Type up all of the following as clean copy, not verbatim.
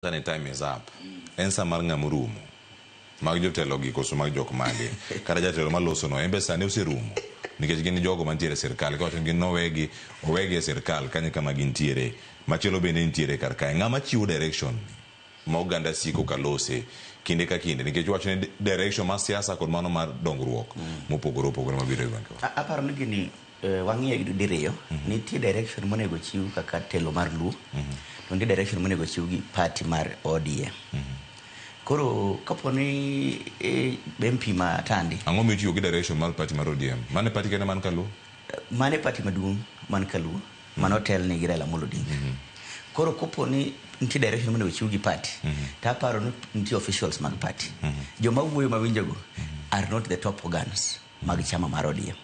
Ni time is up. En sa mar ng'ama orumo. Mag jotelo gi koso mag jok mage. Kata jatelo maloso no en be sani oserumo. Nikech gin jogo mantiere e sirkal. Kawacho ni gin nowegi, owegi e sirkal kanyo kama gintiere. Machielo bende nitiere kar kae. Ng'ama chiwo direction ma oganda siko ka lose kinde ka kinde. Nikech wacho ni direction mar siasa kod mano mar dongruok mopogore opogore mabiro e gwenge. Aparo ni gini wang'iye diriyo. Nitie direction monego chiw kaka telo mar Luo. To nitie direction monego chiw gi party mar ODM. Koro kapo ni MP ma Tandi. Ang'o mitiyo gi direction mar party mar ODM? Mane party kende man kaluo? Mane party maduong' man kaluo. Mano telni gi Raila Amolo Odinga. Koro kopo ni nitie direction monego chiw gi party. To aparo ni nitie officials mag party. Joma wuoyo mawinjogo are not the top organs mag chama mar ODM.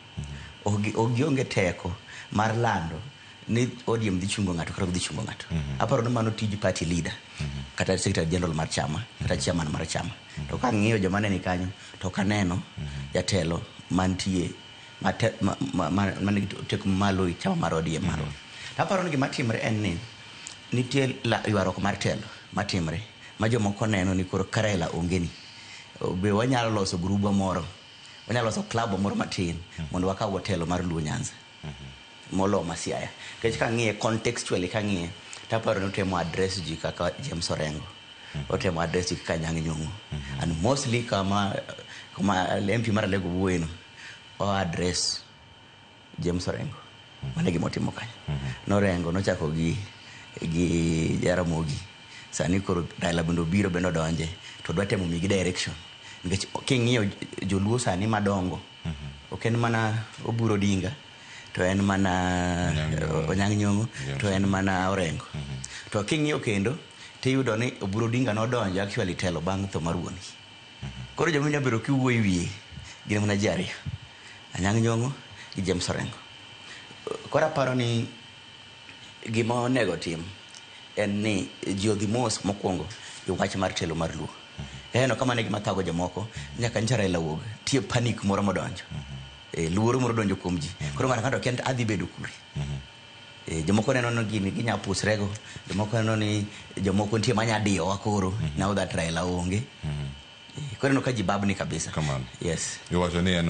Ok gionge teko mar lando ni ODM dhi chungo ng'ato kata ok dhi chungo ng'ato. Aparo ni mano tij party leader. Kata secretary general mar chama, kata chairman mar chama. To kang'iyo joma ne ni kanyo, to ok aneno jatelo mantie manigi teko malo e chama mar ODM marwa. To aparo ni gima timre en ni nitie ywaruok mar telo matimre ma jomoko neno ni koro ka Raila onge ni be wanyalo loso grubwa moro, wanyalo loso club moro matin mondo wakaw telo mar Luo Nyanza molo ma Siaya. Nikech kang'iye contextually kang'iye to aparo ni otemo address ji kaka James Orengo. Otemo address ji kaka Anyang' Nyong'o. And mostly kama MP mar Alego wuoye no, o address James Orengo. Mano e gima otimo kanyo. Norengo nochako gi Jaramogi. Sani koro Raila bende obiro bende odonje to dwa temo migi direction. Nikech king'iyo joluo sani madongo, ok en mana Oburu Odinga, to en mana Anyang' Nyong'o, to en mana Orengo. To king'iyo kendo tiyudo ni Oburu Odinga nodonjo actually telo bang' tho mar wuon gi. Koro joma inyalo bedo kiwuoyo e wiye gin mana ji ariyo. Anyang' Nyong'o gi James Orengo. Koro aparo ni gima onego tim en ni ji odhi mos mokwongo e wach mar telo mar Luo. Ineno ka mano e gima thago jomoko nyaka nyocha Raila wuog tie panic moro modonjo. Luoro moro donjo kuom ji. Koro ng'ato ka ng'ato kia adhi bedo kure. Jomoko neno ni gini ginya pusrego, jomoko neno ni jomoko nitie manya diyowa koro now that Raila onge. Koro ineno ka ji babni kabisa. Kamano. Yes. Iwacho ni en